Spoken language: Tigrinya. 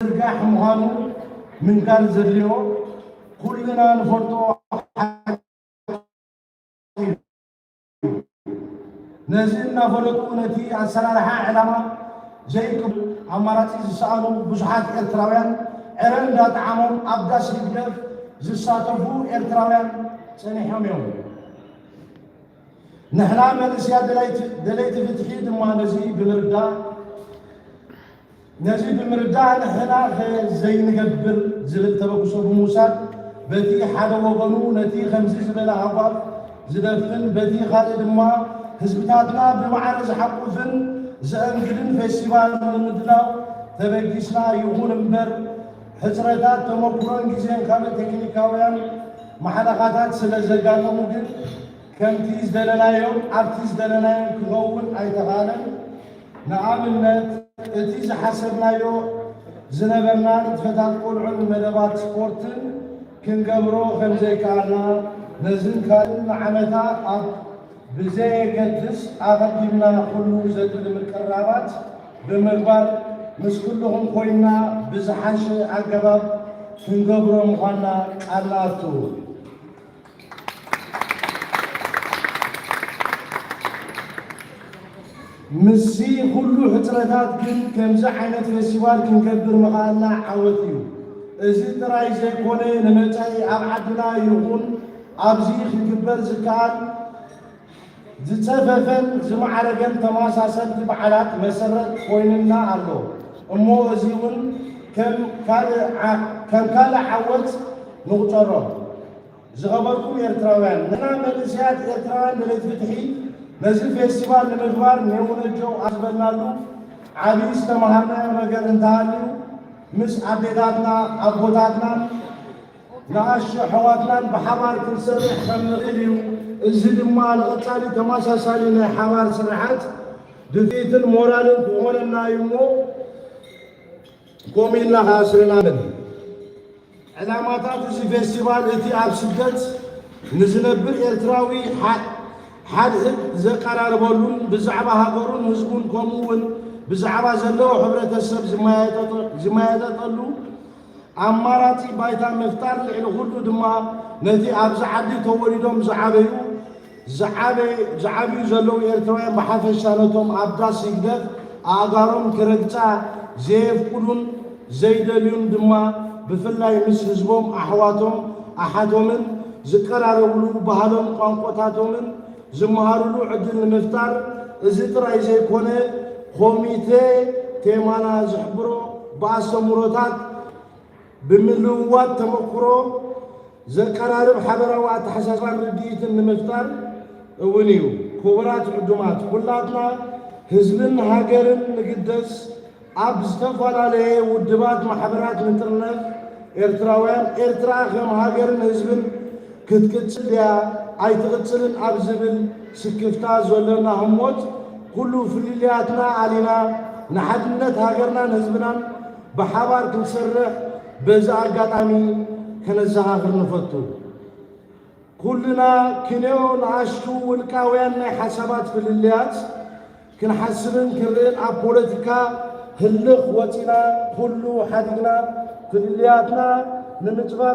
ምዝርጋሕ ምዃኑ ምንጋር ዘድልዮ ኩልና ንፈልጦ ሓቂ እዩ። ነዚ እናፈለጡ ነቲ ኣሰራርሓ ዕላማ ዘይቅብ ኣማራጺ ዝሰኣኑ ብዙሓት ኤርትራውያን ዕረ እንዳጠዓሞም ኣብ ዳስ ህግደፍ ዝሳተፉ ኤርትራውያን ጸኒሖም እዮም። ንሕና መንእስያ ደለይቲ ፍትሒ ድማ ነዚ ብምርዳእ ነዚ ብምርዳእ ንሕና ከ ዘይንገብር ዝብል ተበግሶ ብምውሳድ በቲ ሓደ ወገኑ ነቲ ከምዚ ዝበለ ሃጓፍ ዝደፍን በቲ ካልእ ድማ ህዝብታትና ብማዕረ ዝሓቁፍን ዘእንግድን ፌስቲቫል ንምድላው ተበጊስና። ይኹን እምበር ሕፅረታት ተመኩሮን ግዜን ካልእ ቴክኒካውያን ማሕለኻታት ስለ ዘጋጠሙ ግን ከምቲ ዝደለናዮን ኣብቲ ዝደለናዮን ክኸውን ኣይተኻእለን። ንኣብነት እቲ ዝሓሰብናዮ ዝነበርና ንጥፈታት ቆልዑን መደባት ስፖርትን ክንገብሮ ከም ዘይከኣልና ነዝን ካልእን ንዓመታ ኣብ ብዘየገድስ ኣቐዲምና ኩሉ ዘድሊ ምቅርራባት ብምግባር ምስ ኩልኹም ኮይንና ብዝሓሸ ኣገባብ ክንገብሮ ምዃንና ቃል ንኣቱ። ምስዚ ኩሉ ሕፅረታት ግን ከምዚ ዓይነት ፌስቲቫል ክንገብር ምኽኣልና ዓወት እዩ። እዚ ጥራይ ዘይኮነ ንመጻኢ ኣብ ዓድና ይኹን ኣብዚ ክግበር ዝከኣል ዝጸፈፈን ዝማዕረገን ተመሳሰልቲ በዓላት መሰረት ኮይኑና ኣሎ እሞ እዚ እውን ከም ካልእ ዓወት ንቑጸሮ። ዝኸበርኩም ኤርትራውያን፣ ንሕና መንእሰያት ኤርትራውያን ደለይቲ ፍትሒ ነዚ ፌስቲቫል ንምግባር ኔውነጀው ኣዝበልናሉ ዓብዪ ዝተምሃርናዮ ነገር እንተሃልዩ ምስ ኣዴታትና ኣቦታትናን ንኣሽቱ ኣሕዋትናን ብሓባር ክንሰርሕ ከም ንኽእል እዩ። እዚ ድማ ንቐጻሊ ተመሳሳሊ ናይ ሓባር ስርሓት ድፍኢትን ሞራልን ክኾነና እዩ እሞ ከምኡ ኢልና ከኣ ስለ ንኣምን። ዕላማታት እዚ ፌስቲቫል እቲ ኣብ ስደት ንዝነብር ኤርትራዊ ሓድሕድ ዘቀራርበሉን ብዛዕባ ሃገሩን ህዝቡን ከምኡ እውን ብዛዕባ ዘለዎ ሕብረተሰብ ዝመያየጠሉ ኣማራጺ ባይታ ምፍጣር፣ ልዕሊ ኩሉ ድማ ነቲ ኣብዚ ዓዲ ተወሊዶም ዝዓበዩ ዝዓበዩ ዘለዉ ኤርትራውያን ብሓፈሻ ነቶም ኣብ ዳስ ህግደፍ ኣእጋሮም ክረግጻ ዘየፍቅዱን ዘይደልዩን ድማ ብፍላይ ምስ ህዝቦም ኣሕዋቶም ኣሓቶምን ዝቀራረብሉ ባህሎም ቋንቋታቶምን ዝመሃርሉ ዕድል ንምፍጣር እዚ ጥራይ ዘይኮነ ኮሚቴ ቴማና ዝሕብሮ ብኣስተምህሮታት ብምልውዋጥ ተመክሮ ዘቀራርብ ሓበራዊ ኣተሓሳስባን ርድኢትን ንምፍጣር እውን እዩ። ክቡራት ዕዱማት፣ ኩላትና ህዝብን ሃገርን ንግደስ። ኣብ ዝተፈላለየ ውድባት ማሕበራት ንጥርነፍ። ኤርትራውያን፣ ኤርትራ ከም ሃገርን ህዝብን ክትቅጽል ድያ ኣይትቕጽልን ኣብ ዝብል ስክፍታ ዘሎና ህሞት ኩሉ ፍልልያትና ኣሊና ንሓድነት ሃገርናን ህዝብናን ብሓባር ክንሰርሕ በዚ ኣጋጣሚ ከነዘኻኽር ንፈቱ። ኩልና ክንዮ ንኣሽቱ ውልቃውያን ናይ ሓሳባት ፍልልያት ክንሓስብን ክንርእን ኣብ ፖለቲካ ህልኽ ወጺና ኩሉ ሓዲግና ፍልልያትና ንምጽባብ